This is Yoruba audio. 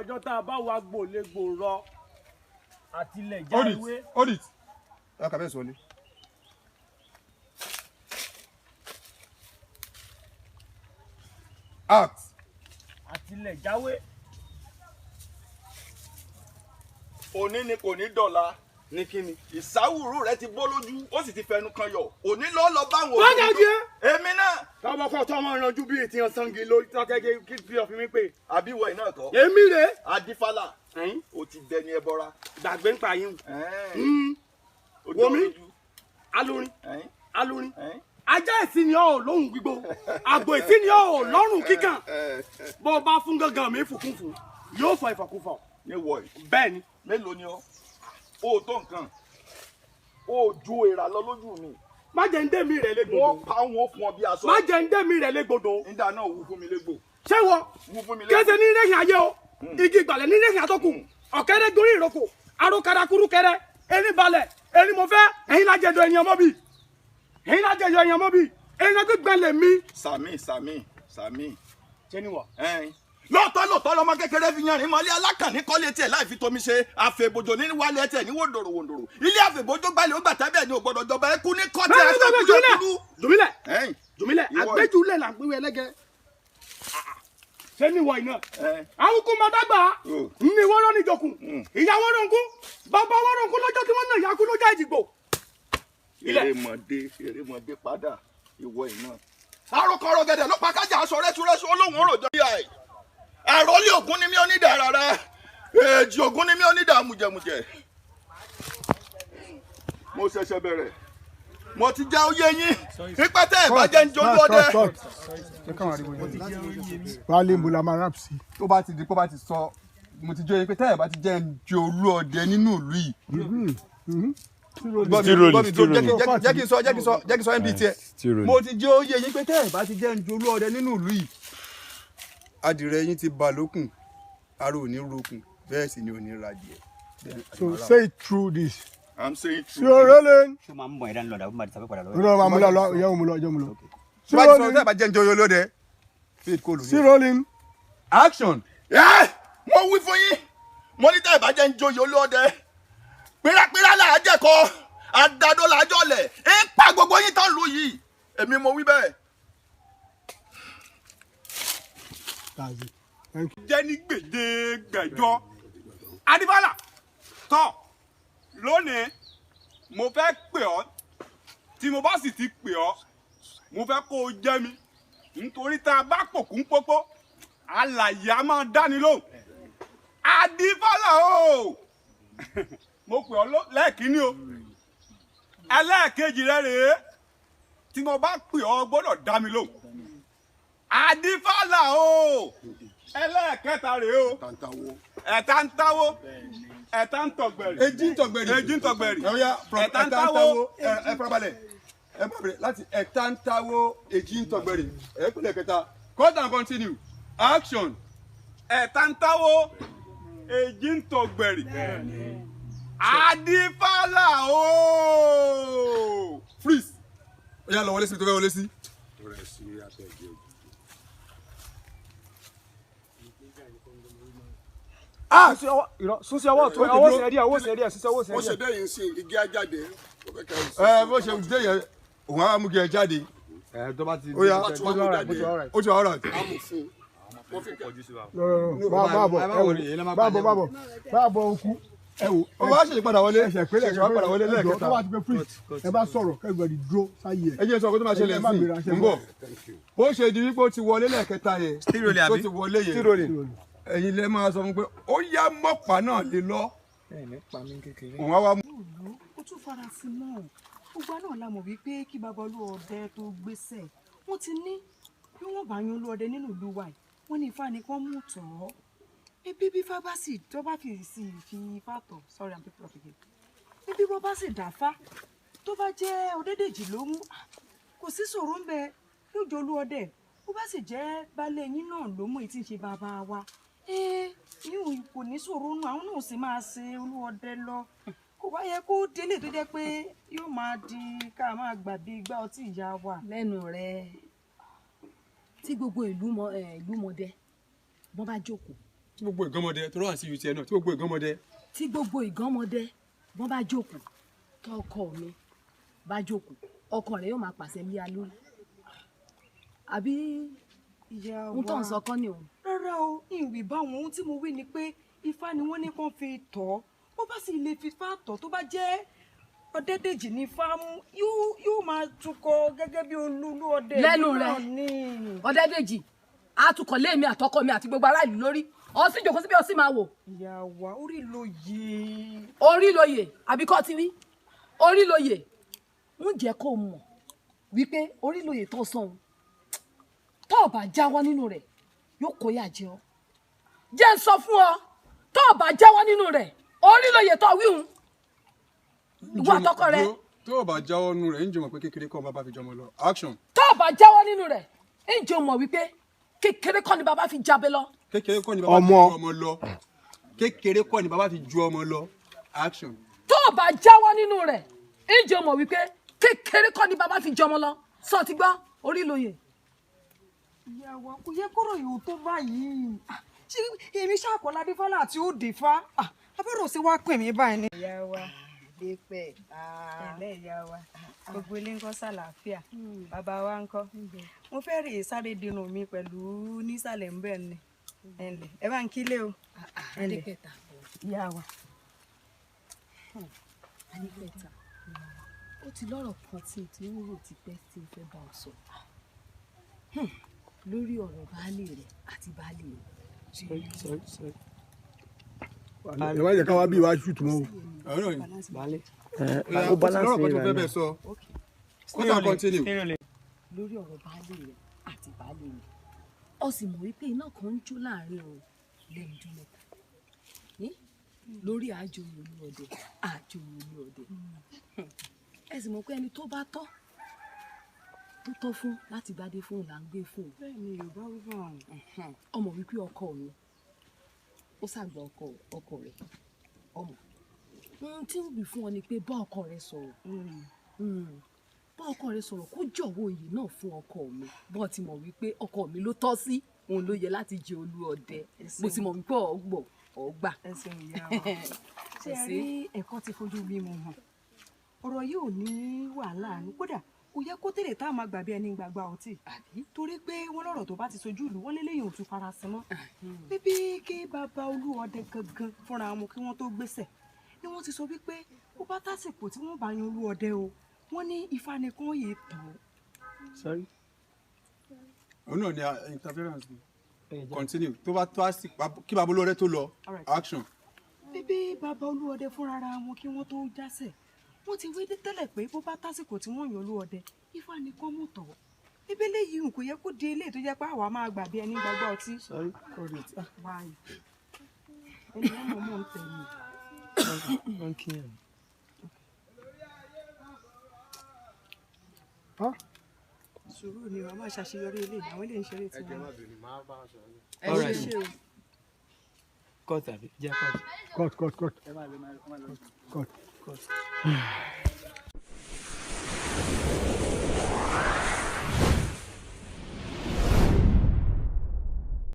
Ọjọ́ tá a bá wa gbòlégbò rọ àtìlẹ̀ já ewé. Hold it. Ẹ kà bẹ́ẹ̀ sọ ni. Act. Àtìlẹ̀ jáwé. Òní ni kò ní dọ̀la. Ní kíni. Ìsáwùrú rẹ ti bó lójú, ó sì ti fẹnu kan yọ. Òní ló lọ báwọn. Wọ́n jẹ́ jẹ́. Èmi náà. Tọmọ kọ tọmọ ìrànjú bíi ètí ọ̀sángi lórí tọ́kẹ́kẹ́ kí fi ọ̀fin mi pé. Àbí ìwọ iná kọ́. Èmi rè. Adífálà. O ti dẹni ẹbọra. Gbàgbé ń pa yín. Wòmí alórin alórin ajá ìsìn ni ọ̀ lóhùn gbígbó, àgbò ìsìn ni ọ̀ lọ́rùn kíkàn. Bó o bá fún gángan mi fùkúfù yóò fọ ìfọ̀kúfọ̀. Ní wọ yìí. Bẹ́ẹ̀ ni. Mélòó ni ọ? O tó nǹkan. O ju èèrà lọ lójú mi. Má jẹ́ ń dé mi rẹ̀ légbodò. Wọ́n pa wọn fún ọ bí aṣọ. Má jẹ́ ń dé mi rẹ̀ légbodò. Nígbà náà wú fún mi légbò. Ṣé wọ? Wú fún mi légbò. Kése ní rẹ̀yìn ayé o. Igi ìgbàlẹ̀ ní rẹ̀yìn àtọ́kù. Ọ̀kẹ́rẹ́ gorí ìrókò. Arókara kúrúkẹrẹ. Erin balẹ̀. Erin mo fẹ́. Ẹ̀yin lájẹjọ ẹ̀yin ọmọ bì. Ẹ̀yin lájẹjọ ẹ̀yin ọmọ bì. Ẹ̀yin gbígbẹ́ lè mi. Sàmì sàmì sàmì. Ṣé ni wọ? Lóòótọ́ lóòótọ́ lọmọ kékeré fi yanrìn mọ́lé alákànní kọ́lé tiẹ̀ láì fi tomi ṣe àfẹ̀bòjò ní wálé tiẹ̀ ní wòndòrò wòndòrò ilé àfẹ̀bòjò gbalẹ̀ ó gbà tẹ́bẹ̀ ní ògbọ́dọ̀ jọba ẹkú ní kọ́tì aṣọ. Jùmílẹ̀ jùmílẹ̀ àgbéjúlẹ̀ là ń pínwó ẹlẹ́gẹ́. Ṣé ní ìwọ iná? Àwọn kò máa dàgbà ní wọ́rọ́ ní ìjọkùn ìyá wọ́rọ̀ ń kú bàbá wọ́rọ̀ ń kú lọ́jọ́ tí wọ́n náà yà kú lọ́jà ìdìgbò. Erémọdé erémọdé padà ìwọ iná. Arúkọrọ gẹ̀dẹ̀ ló pa kájà aṣọ rẹ́súrẹ́sú olóhùn òròjọ́ yà ẹ̀. Àròlé ògún ni mí onídàá rárá, èjì ògún ni mí onídàá mùjẹmùjẹ. Mo ṣẹ̀ṣẹ̀ bẹ̀rẹ̀, mo ti já oyé yín pípẹ́ tẹ́ ẹ̀ bá jẹ́ ń jolú ọdẹ. Baálé mo la máa rap sí. Tó bá ti di pé bá ti sọ, mo ti jẹ́ pé tẹ́ ẹ̀ bá ti jẹ́ ń jolú ọdẹ nínú ìlú yìí. Jẹ́ kí n sọ jẹ́ kí n sọ jẹ́ kí n sọ mb tiẹ̀. Mo ti jẹ́ oyé yín pé tẹ́ ẹ̀ bá ti jẹ́ ń jolú ọdẹ nínú ìlú yìí. Adìrẹ yín ti bà lókùn, ara ò ní rokùn, bẹ́ẹ̀ sì ni ò ní rajẹ. So say it through this. I'm saying true. Still rolling. Ṣé o máa ń bọ̀ ẹ̀dá ńlọ dàbí máa di sábẹ́ padà lọ́wọ́? Irọ́ máa mú lọ, ìyá òun mú lọ, ìyá òun mú lọ. Still rolling. Bá ti sọ tẹ́ ẹ̀ bá jẹ́ ń jolú ọdẹ. Still rolling. Action. Mo wí fún yín, mo ní tẹ́ ẹ̀ bá jẹ́ ń joyè olóde. Pírapíra là á jẹ̀kọ́, àdàdo là á jọlẹ̀, ń pa gbogbo yín tán lù yìí. Èmi mo wí bẹ́ẹ̀. Jẹ́ ní gbèdé gbẹ̀jọ. Adífálà tọ̀ lónìí mo fẹ́ pè ọ́, tí mo bá sì ti pè ọ́ mo fẹ́ kó o jẹ́ mi nítorí tá a bá pòkú pópó alàyè a máa dáni lóhùn. Adífálà o, mo pè ọ́ lẹ́ẹ̀kínní o, ẹlẹ́ẹ̀kejì rẹ rèé, tí mo bá pè ọ́ gbọ́dọ̀ dá mi lóhùn. Adífálà o, ẹlẹ́ẹ̀kẹta rèé o, ẹ̀ta ń táwó, ẹ̀ta ń tọ̀gbẹ̀rì, èjì ń tọ̀gbẹ̀rì, èjì ń tọ̀gbẹ̀rì, ẹ̀ta ń táwó, ẹ farabalẹ̀, ẹ má bẹ̀rẹ̀ láti ẹ̀ta ń táwó, èjì ń tọ̀gbẹ̀rì, ẹ pèlè kẹta, cut and continue, action. Ẹ̀ta ń táwó, èjì ń tọ̀gbẹ̀rì, Adífálà o. Freeze. Ó yá lọ wọlé síbi tó fẹ́ wọlé sí. Sún sí ọwọ́ ọ̀tún, ọwọ́ sẹ̀rí ẹ̀, ọwọ́ sẹ̀rí ẹ̀, sún sí ọwọ́ sẹ̀rí ẹ̀. Bó ṣe dé yìí sí igi ajáde. Ẹ bó ṣe dé yẹn, òun á mú kí ẹ jáde. Ẹ tó bá ti ó yá ó ti wà ọ̀rẹ́. Ó ti wà ọ̀rẹ́. Máa bọ̀ máa bọ̀ máa bọ̀ máa bọ̀ òkú. Ẹ wò. Ó bá ṣèṣe padà wọlé. Ẹsẹ̀ pélé ṣèṣe padà wọlé lẹ́ẹ̀kẹta. Tó bá ti pé freeze, ẹ bá sọ̀rọ̀ kẹ́gbẹ̀rì dúró sáyé ẹ̀. Ẹ jẹ́ sọ kó tó máa ṣẹlẹ̀ sí i. Ń bọ̀. Bó ṣe di wípé ó ti wọlé lẹ́ẹ̀kẹta yẹn. Tó ti wọlé yẹn. Ẹ̀yin lẹ máa sọ fún pé ó yá mọ́pàá náà lè lọ. Òun á wá mú. Ó tún fara sí mọ́ gbogbo náà la mọ̀ wípé kí bàbá Olúọdẹ tó gbéṣẹ̀ wọ́n ti ní bí wọ́n bá yan Olúọdẹ nínú ìlú wa yìí wọ́n ní ifá ni kán mú tọ̀ ọ́. Ebi bí ifá bá sì tó bá fi sí fi ifá tọ̀, sorry I'm picking up again. Ebi bó bá sì dáfá tó bá jẹ́ Ọdẹ́dèjì ló mú, kò sí ṣòro ń bẹ lójó Olúọdẹ. Bó bá sì jẹ́ baálé yín náà ló mú èyí tí ń ṣe bàbá wa, yín kò ní ṣòro nù, àwọn náà sì máa ṣe Olúọdẹ lọ. Kò wá yẹ kó délé tó jẹ́ pé yóò máa di ká máa gbà bí igbá ọtí ìyá wa. Lẹ́nu rẹ̀ tí gbogbo ìlú mọdẹ wọ́n bá jókòó Tí gbogbo ìgánmọdé tó rán sí UTN náà, tí gbogbo ìgánmọdé. Tí gbogbo ìgánmọdé wọ́n bá jókòó, tọkọ mi bá jókòó, ọkọ rẹ̀ yóò máa pàṣẹ lé a lórí. Àbí ohun tó ń sọ kọ́ ni òun. Rárá o, ìwì báwọn ohun tí mo wí ni pé Ifá ni wọ́n ní kàn fi tọ̀. Bó bá sì lè fi Ifá tọ̀ tó bá jẹ́ Ọ̀dẹ́dèjì ní Ifá mú yóò máa tukọ̀ gẹ́gẹ́ bí olú ọdẹ. Lẹ́nu rẹ̀ Ọ̀dẹ́dèjì atukọ̀ lémi àtọkọ mi àti gbogbo aráàlú lórí. Ó sì jókòó síbi ó sì máa wò. Ìyá wa orí lóye. Orí lóye àbí kọ́ ti wí? Orí lóye. Ń jẹ́ kó mọ̀ wípé orí lóye tó sàn tó o bá jáwọ́ nínú rẹ̀ yóò kó yà jẹ ọ́. Jẹ́ ń sọ fún ọ tó o bá jáwọ́ nínú rẹ̀ orí lóye tó wíhun ìwọ àtọkọ rẹ. Tó o bá jáwọ́ nínú rẹ̀ ń jẹ́ mọ̀ pé kékeré kọ́ bàbá fi jọmọ lọ. Action. Tó o bá jáwọ́ nínú rẹ̀ ń jẹ́ mọ̀ wípé kékeré kọ́ ni bàbá fi jábẹ́ lọ. Kékeré kọ́ ni bàbá fi ju ọmọ lọ. Kékeré kọ́ ni bàbá fi ju ọmọ lọ. Action. Tó o bá jáwọ́ nínú rẹ̀ ń jẹ́ mọ̀ wípé kékeré kọ́ ni bàbá fi jọmọ lọ. Sọ ti gbọ́ orí lóye. Ìyá wa kò yẹ kóró ìhò tó báyìí. Ṣé èmi ṣàkọlá Adéfálà àti Òdìfá? Abẹ́rẹ́ òsè wá pè mí báyìí ni. Ìyá wa dépẹ̀ ẹ̀lẹ́ ìyá wa gbogbo ilé ńkọ́ sàlàáfíà bàbá wa ńkọ́. Mo fẹ́ rèé sáré dínú mi pẹ̀lú nísàlẹ̀ ń bẹ̀ ni. Ẹ̀ǹlẹ̀ ẹ bá ń kílé o. Ẹ̀ǹlẹ̀ ìyá wa. Adépẹ̀ta ó ti lọ́rọ̀ kan tí o ti ń rò tipẹ́ tí o fẹ́ bá ọ sọ lórí ọ̀rọ̀ baálé rẹ̀ àti baálé rẹ̀. Sorry, sorry, sorry. Ẹ má jẹ́ ká wá bí wàá ṣùtù mọ́ o. Baálé. Ó balance rẹ̀ náà. Lórí ọ̀rọ̀ baálé rẹ̀ àti baálé rẹ̀. Ó sì mọ̀ wípé iná kan ń jó láàrin òun lẹ́nu ọjọ́ mẹ́ta. Lórí àjòyè olú ọdẹ, àjòyè olú ọdẹ. Ẹ sì mọ̀ pé ẹni tó bá tọ́ tó tọ́ fún láti gbadé fún là ń gbé fún. Bẹ́ẹ̀ni Yorùbá wí fún ọ̀hún. Ọmọ wípé ọkọ mi ó ṣàgbà ọkọ rẹ̀ ọmọ. Ohun tí ń wí fún ọ ni pé bá ọkọ rẹ sọ̀rọ̀. Bá ọkọ rẹ sọ̀rọ̀ kó jọ̀wọ́ oyè náà fún ọkọ mi. Bó ti mọ̀ wípé ọkọ mi ló tọ́ sí òun ló yẹ láti jẹ olú ọdẹ. Mo ti mọ̀ wípé ọgbọ̀ ọgbà. Ẹ ṣeun ìyá wa. Ṣé ẹ rí ẹ̀kọ́ ti fojú mímu hàn? Ọ̀rọ̀ yìí ò ní wàhálà ní kódà kò yẹ kó tèrè tá a máa gbàgbé ẹni gbàgbà ọtí torí pé wọ́n lọ́rọ̀ tó bá ti sojú ìlú wọ́n léléyìn òtún farasin mọ́ bíbí kí bàbá olú ọdẹ gangan fúnra wọn kí wọ́n tó gbéṣẹ̀ ni wọ́n ti sọ wípé bó bá tásìkò tí wọ́n bá yan olú ọdẹ o wọ́n ní Ifá nìkan yìí tán. Sorry. Òun náà ni interference continue tó bá tó àsìkò kí bàbá olú ọdẹ tó lọ action. Bíbí bàbá olú ọdẹ fúnra wọn kí wọ́n tó jásẹ̀ wọ́n ti wí tẹ́lẹ̀ pé bó bá tásìkò tí wọ́n yàn olú ọdẹ Ifá nìkan mú tọ̀ ebele yìí kò yẹ kó di eléyìí tó jẹ́ pé àwa máa gbà bí ẹni gbàgbọ́ ọtí. Sorry, correct. Why? Ẹni wọn mọ̀ mọ̀ ń tẹ̀ mí. Wọ́n kí ẹ̀. Sùúrù ni wàá máa ṣàṣeyọrí eléyìí àwọn eléyìí ń ṣeré tí wọ́n. Ẹ ṣe o. Cut àbí jẹ́ cut. Cut, cut, cut. Cut. Cut.